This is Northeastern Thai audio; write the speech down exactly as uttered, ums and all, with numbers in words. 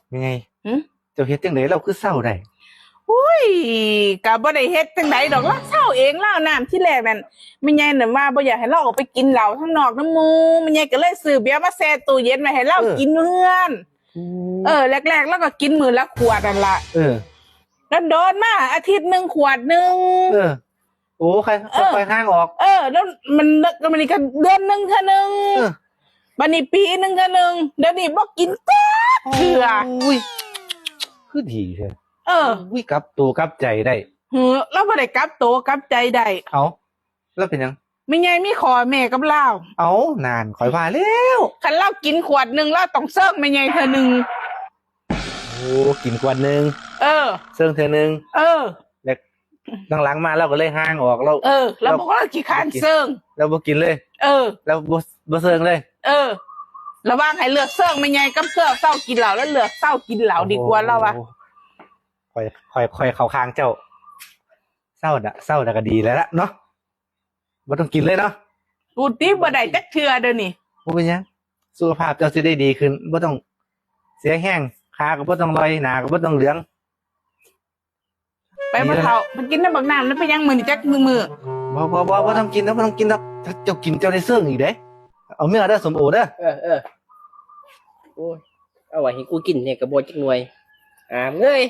แม่ใหญ่ หึ เจ้าเฮ็ดจังได๋ลาวคือเซาได้ อุ้ย ก็บ่ได้เฮ็ดจังได๋ดอก ลาวเซาเอง ลาวน้ำที่แรกนั่น แม่ใหญ่นั่นว่าบ่อยากให้ลาวออกไปกินเหล้าข้างนอกนำหมู่ แม่ใหญ่ก็เลยซื้อเบียร์มาแช่ตู้เย็นไว้ให้ลาว เออ กินอยู่เฮือน เออ แรกๆลาวก็กินมื้อละขวดนั่นล่ะ เออ แล้วโดนมาอาทิตย์หนึ่งขวดหนึ่ง เออ โอ้ใคร เออ ค่อยๆห่างออก เออ แล้วมันมันนี่ก็เดือนหนึ่งเทื่อหนึ่ง เออ บัดนี้ปีหนึ่งเทื่อหนึ่ง เดี๋ยวนี้บ่กินจักเทื่อ อุ้ย คือดีแท้ เออ อุ้ยกลับตัวกลับใจได้ เออ ลาวบ่ได้กลับตัวกลับใจได้ เอาแล้วเป็นหยัง แม่ใหญ่มีข้อแม้กับลาว เอานานข่อยว่าแล้ว คันลาวกินขวดหนึ่งลาวต้องเซิงแม่ใหญ่เทื่อหนึ่ง โอ้กินขวดหนึ่ง เออ เซิงเทื่อหนึ่ง เออ แล้วหลังๆมาลาวก็เลยห่างออกแล้ว เออ ลาวบอกว่าลาวขี้คร้านเซิง ลาวบ่กินเลย เออ ลาวบ่บ่เซิงเลย เออ ระหว่างให้เลือกเซิงแม่ใหญ่กับเลือกเซากินเหล้า ลาวเลือกเซากินเหล้าดีกว่าลาวว่า โอ้โหข่อยข่อยข่อยเข้าข้างเจ้าเซาน่ะเซาน่ะก็ดีแล้วล่ะเนาะบ่ต้องกินเลยเนาะ กูติบ่ได้จักเทื่อเดี๋ยวนี้ บ่เป็นหยังสุขภาพเจ้าสิได้ดีขึ้นบ่ต้องเสียแฮงขาก็บ่ต้องลอยหน้าก็บ่ต้องเหลือง ไปบ่เฒ่า ไปกินน้ำบักน้ำนั้นไปยังมื้อนี้จักมื้อมื้อ บ่บ่บ่บ่ต้องกินแล้วบ่ต้องกินแล้วเจ้ากินเจ้าได้เซิงอีกเด้เอาเมือเด้อส้มโอเด้อ เออเออโอ้ย เอาไว้ให้กูกินเนี่ยกระบอกจักหน่วย อ่าเอ้ย